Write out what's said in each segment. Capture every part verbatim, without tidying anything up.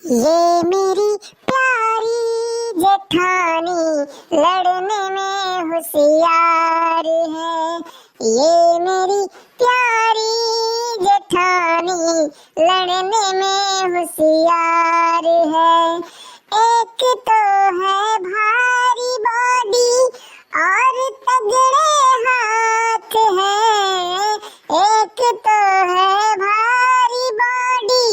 ये मेरी प्यारी जेठानी लड़ने में होशियार है, ये मेरी प्यारी जेठानी लड़ने में होशियार है। एक तो है भारी बॉडी और तगड़े हाथ हैं, एक तो है भारी बॉडी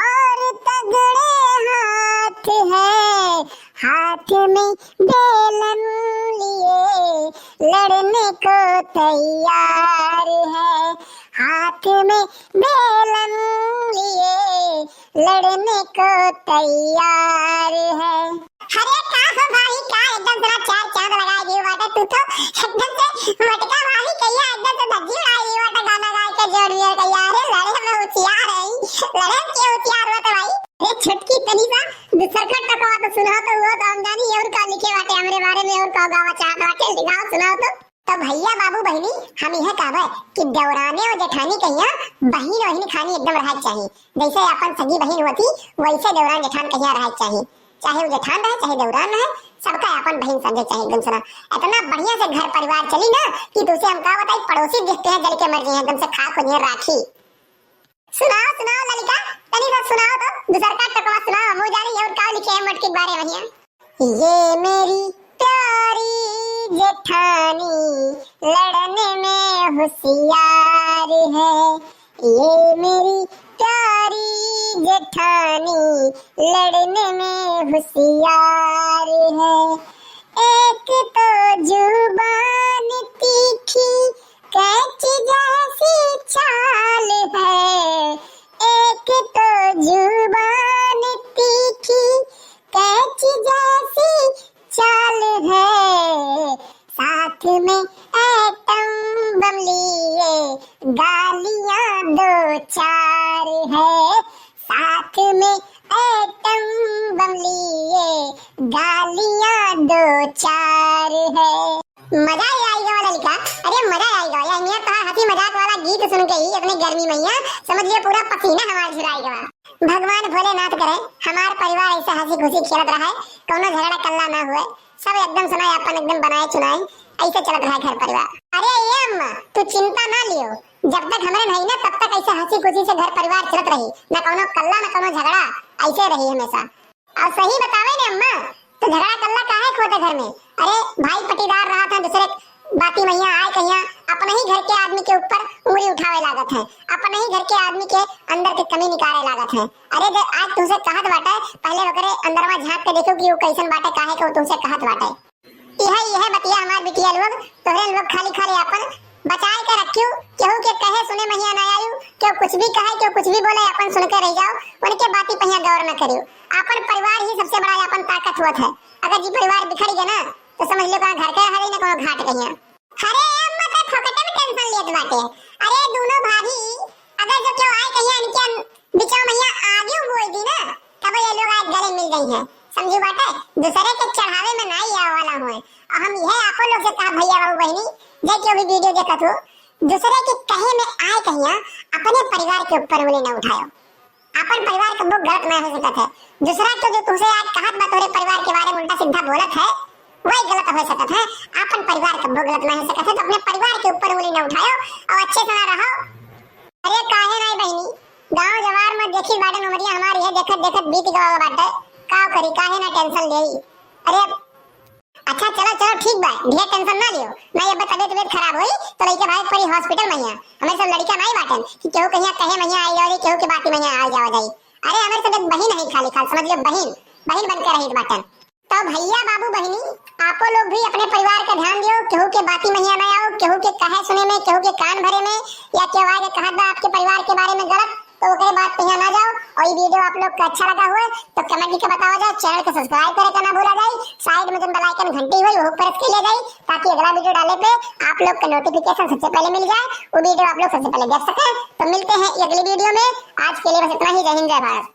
और तगड़े हाथ हैं, हाथ में बेलन लिए लड़ने को तैयार है, हाथ में बेलन लिए लड़ने को तैयार है। अरे का हो भाई, का एकदम से ना चार चांद लगाए दिए बाटे तू तो, एकदम से मोटका भाई कहिया एकदम से धज्जी उड़ाए दिए बाटे गाना गाए के जोर जोर कहिया। अरे लड़े में होशियार है, लड़े में के होशियार हुआ तो भाई। अरे छोटकी तनी सा दूसर का टकवा तो सुनाओ तो, वो तो हम जानी और का लिखे बाटे हमरे बारे में, और का गावा चाहत बाटे, लिखाओ सुनाओ तो। तो भैया बाबू बहिनी, हम यह कहबे कि देवराने और जेठानी कहिया बहिन वहिन खानी एकदम रहे के चाही। जैसे अपन सगी बहिन होती, वैसे देवरान जेठान कहिया रहे के चाही। चाहे वो जेठान रहे, चाहे देवरान रहे, सबका अपन बहिन समझे चाही। एकदम सुना, इतना बढ़िया से घर परिवार चली ना कि तुझसे हम का बताई, पड़ोसी देख के जल के मर जाए, एकदम से खाक हो जाए राखी। सुनाओ, सुनाओ ललिका, तनी सा सुनाओ तो, दूसर का टकवा सुनाओ, हम जानी और का लिखे हैं मोटकी के बारे में हिया। ये मेरी प्यारी जेठानी लड़ने में होशियार है, ये मेरी प्यारी जेठानी लड़ने में होशियार है। एक तो जुबान तीखी कैंची जैसी चाल है, एक तो जुबान तीखी कैंची जैसी चाल है, साथ में एटम बम लिए गालियां दो चार है, साथ में एटम बम लिए गालियां दो चार है। मजा ही आई गवा ललिका, अरे मजा ही आई गवा। या हियां तोहार हंसी मजाक वाला गीत सुन के ही अपने गर्मी में हियां समझ लियो पूरा पसीना हमार झुराई गवा। भगवान भोलेनाथ करे हमार परिवार ऐसे हंसी खुशी खेलत रहे, कौनो झगड़ा कल्ला ना हुए, सब एकदम सुनाए अपन एकदम बनाए चुनाए, ऐसे चलत रहे घर परिवार। अरे ये अम्मा, तू चिंता ना लियो, जब तक हमरे नहीं ना तब तक ऐसे हंसी खुशी से घर परिवार चलत रही, ना कौनो कल्ला ना कौनो झगड़ा, ऐसे रही हमेशा। और सही बतावे ने अम्मा, तो झगड़ा कल्ला काहे खोते घर में? अरे भाई पटीदार रहत हैं, दूसरे बाती महिया आए कहिया अपने ही घर के आदमी के ऊपर उंगली उठावे लागत है, अपने ही घर के आदमी के अंदर के कमी निकाले लागत है। अरे दे, आज तुमसे कहत बाटे, पहले ओकरे अंदरवा झांक के देखो कि वो कैसन बाटे, काहे के वो तुमसे कहत बाटे। इहे, इहे बतिया हमार बिटिया लोग, तोहरे लोग खाली, खाली आपन बचाए के रखियो, केहू के कहे सुने महिया ना आयु, केहू कुछ भी कहे, केहू कुछ भी बोले, आपन सुन के रह जाओ, उनके बाती पहिया गौर न करियो। आपन परिवार ही सबसे बड़ा आपन ताकत होत है। अगर जी परिवार बिखर गया ना, तो समझ लो कहाँ घर के हरे ना कहाँ घाट कहिया। अरे अम्मा तो फोकटे में टेंशन लेत बाटे। अरे दोनों भाभी अगर जो केहू आए कहिया इनके बिचवा महिया आगे बोल दी ना, तब ये लोग आज गले मिल गई हैं। समझी बाटे, दूसरे के चढ़ावे में ना आवे वाला हुए। और हम यह आपो लोग से कहा, भैया बाबू बहनी, जे केहू भी वीडियो देखत हो, दूसरे के कहे में आए कहिया अपने परिवार के ऊपर उंगली न उठायो। अपन परिवार के बुक गलत ना हो सकत है। दूसरा के जो तुमसे आज कहत बा तोरे परिवार के बारे में उल्टा सीधा बोलत है, वही गलत हो सकत है। अपन परिवार के बुक गलत ना हो सकत है, तो अपने परिवार के ऊपर उंगली न उठायो और अच्छे से ना रहो। अरे काहे नाई बहिनी, गांव जवार में देखी बाटन उमरिया हमार ये देखत देखत बीत गवा बाटे। का करी, काहे ना टेंशन लेई। अरे अच्छा चलो चलो ठीक बा, ढेर टेंशन ना लियो, ना ये तबियत तबियत खराब होई तो लइके भाई पड़ी हॉस्पिटल में हिया। हमें सब लड़का नाई बाटन कि केहू कहिया कहे महिया आई जाओ जाई, केहू के बाती महिया आई जाओ जाई। अरे हमें सब एक बहिन है खाली खाल, समझ लियो बहिन, बहिन बन के रही बाटन। तो भैया बाबू बहिनी, आपो लोग भी अपने परिवार का ध्यान दियो, केहू के बाती महिया ना आओ, केहू के कहे सुने में, केहू के कान भरे में, या केहू आए के कहत बा आपके परिवार के बारे में गलत, तो ओकरे बात पे यहाँ ना जाओ। और ये वीडियो आप लोग का अच्छा लगा हुआ तो कमेंट करके बताओ जाए, चैनल को सब्सक्राइब करे का ना भूला जाए, साइड में जो बेल आइकन घंटी हुई वो प्रेस कर ले जाए, ताकि अगला वीडियो डाले पे आप लोग का नोटिफिकेशन सबसे पहले मिल जाए, वो वीडियो आप लोग सबसे पहले देख सकें। तो मिलते हैं अगली वीडियो में, आज के लिए बस इतना ही। जय हिंद, जय भारत।